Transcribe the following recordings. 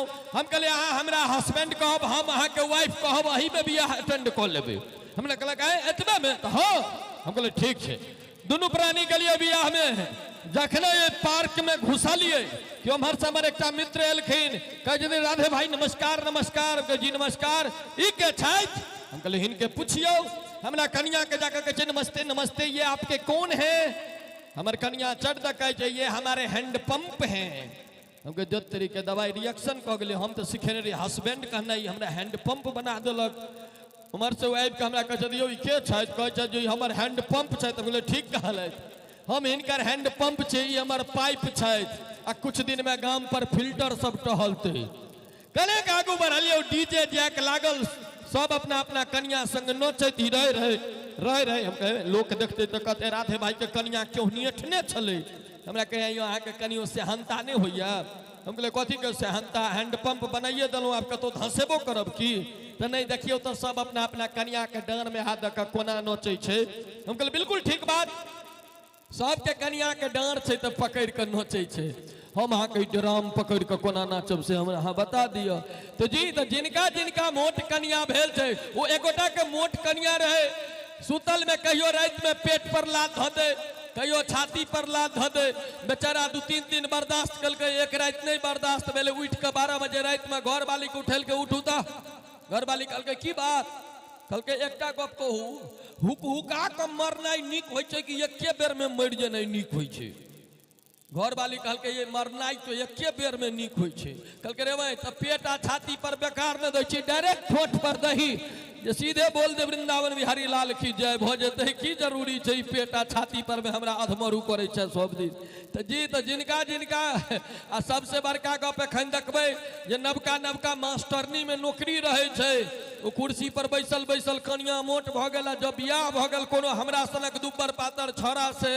देलहुँ। हम कहलियै अहाँ हमरा हस्बैंड कहब, हम अहाँके वाइफ कहब, एहिमे बियाह अटेंड कऽ लेबै। हमरा कहलक आँय एतबेमे? तऽ हँ। हम कहलियै ठीक छै। दुनू प्राणी गेलियै बियाहमे। जखने एहि पार्कमे घुसलियै कि ओम्हर से हमर एकटा मित्र एलखिन, कहै छथिन राधे भाई नमस्कार नमस्कार। जी नमस्कार। ई के छथि? हम कहलियै हिनके पुछियौ। हमरा कनिया के जाकर कहै छै नमस्ते नमस्ते, ये आपके कौन है? हमर कनिया चट दऽ कहै छै ये हमारे हैंड पंप हैं। हम कहै दत तरीके दवाई रिएक्शन कऽ गेलै। हम तऽ सिखेने रही हस्बैंड कहनाइ, हमरा हैंड पंप बना देलक। उम्हर से ओ आबि कऽ हमरा कहै छथि यौ ई के छथि? कहै छथि जे ई हमर हैंड पंप छथि। हम कहलियै ठीक कहलथि, हम हिनकर हैंड पंप छी, ई हमर पाइप छथि आ कुछ दिनमे गाम पर फिल्टर सब टहलतै। कनेक आगू बढ़लियै, डीजे जैक लागल, सब अपना अपना कनिया संग नचैत ही रहे रहे रहे रहे। हम कहे लोक देखते तऽ कहते राधे भाई के कनिया केहुनियठने छलै। हमरा कहे यौ अहाँके कनियो सेहनता नहि होइया? हम कहलियै कथीके सेहनता, हैंडपम्प बनाइए देलहुँ, आब कतहु धँसेबो करब की? तऽ नहि देखियौ तऽ सब अपना अपना कनियाके डाँड़मे हाथ दऽ कऽ कोना नोचै छै। हम कहलियै बिल्कुल ठीक बात, सबके कनियाके डाँड़ छै तऽ पकड़ि कऽ नोचै छै, हम अहाँके ड्राम पकड़ि कऽ कोना नाचब से हमरा अहाँ बता दिअ। तऽ जी तऽ जिनका जिनका मोट कनिया भेल छै, ओ एकोटाके मोट कनिया रहै, सुतलमे कहियो रातिमे पेट पर लात धऽ दै, कहियो छाती पर लात धऽ दै, बेचारा 2-3 दिन बर्दाश्त केलकै, एक राति नहि बर्दाश्त भेलै, उठि कऽ 12 बजे रातिमे घरवालीके उठेलकै, उठू तऽ। घरवाली कहलकै की बात? कहलकै एकटा गप कहू, हुक हुका कऽ मरनाइ नीक होइ छै कि एके बेरमे मरि जेनाइ नीक होइ छै? घरवाली कहलकै ये मरनाइ तो एके बेरमे नीक होइ छै। कहलकै रे भाई तऽ पेट आ छाती पर बेकार नहि दै छी, डायरेक्ट ठोठ पर दही, जे सीधे बोल दे वृंदावन बिहारी लाल की जय भऽ जेतै, की जरूरी छै ई पेट आ छाती पर मे हमरा अधमरू करै छै सब दिन। तऽ जी तऽ जिनका जिनका आ सबसे बड़का गप एखन देखबै जे नवका नवका मास्टरनी मे नौकरी रहै छै, ओ कुर्सी पर बैसल बैसल कनिया मोट भऽ गेल, आ जब बियाह भऽ गेल कोनो हमरा सनक दुब्बर पातर छौड़ा से,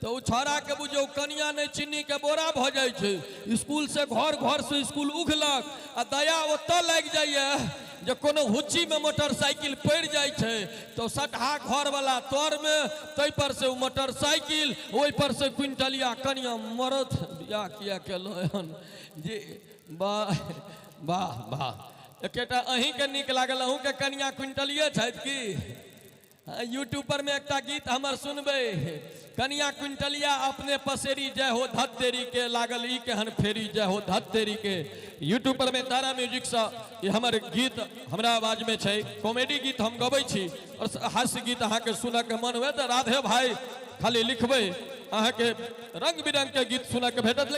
तऽ ओ छौड़ाके बुझियौ कनिया नहि चीनीके बोरा भऽ जाइ छै। स्कूल से घर, घर से स्कूल उघलक, आ दया ओतऽ लागि जाइए जे कोनो हुच्चीमे मोटरसाइकिल पड़ि जाइ छै तऽ सटहा घरवला तरमे, ताहि पर से ओ मोटरसाइकिल, ओहि पर से क्विंटलिया कनिया मरत। बियाह किया केलहुँ एहन? जी वाह वाह वाह। एकेटा अहीँके नीक लागल, अहूँके कनिया क्विंटलिये छथि की? यूट्यूब पर में एकटा गीत हमर सुनबै, कनिया क्विंटलिया अपने पसेरी, जय हो धत तेरी के लागल ई केहन फेरी, जय हो धत तेरी के। यूट्यूब पर में तारा म्यूजिक से ई हमर गीत हमरा आवाज में छै, कॉमेडी गीत हम गबै छी और हास्य गीत अहाँके सुनऽ के मन हुए तऽ राधे भाई खाली लिखबै, अहाँके रंग बिरंग के गीत सुनऽ के भेटत।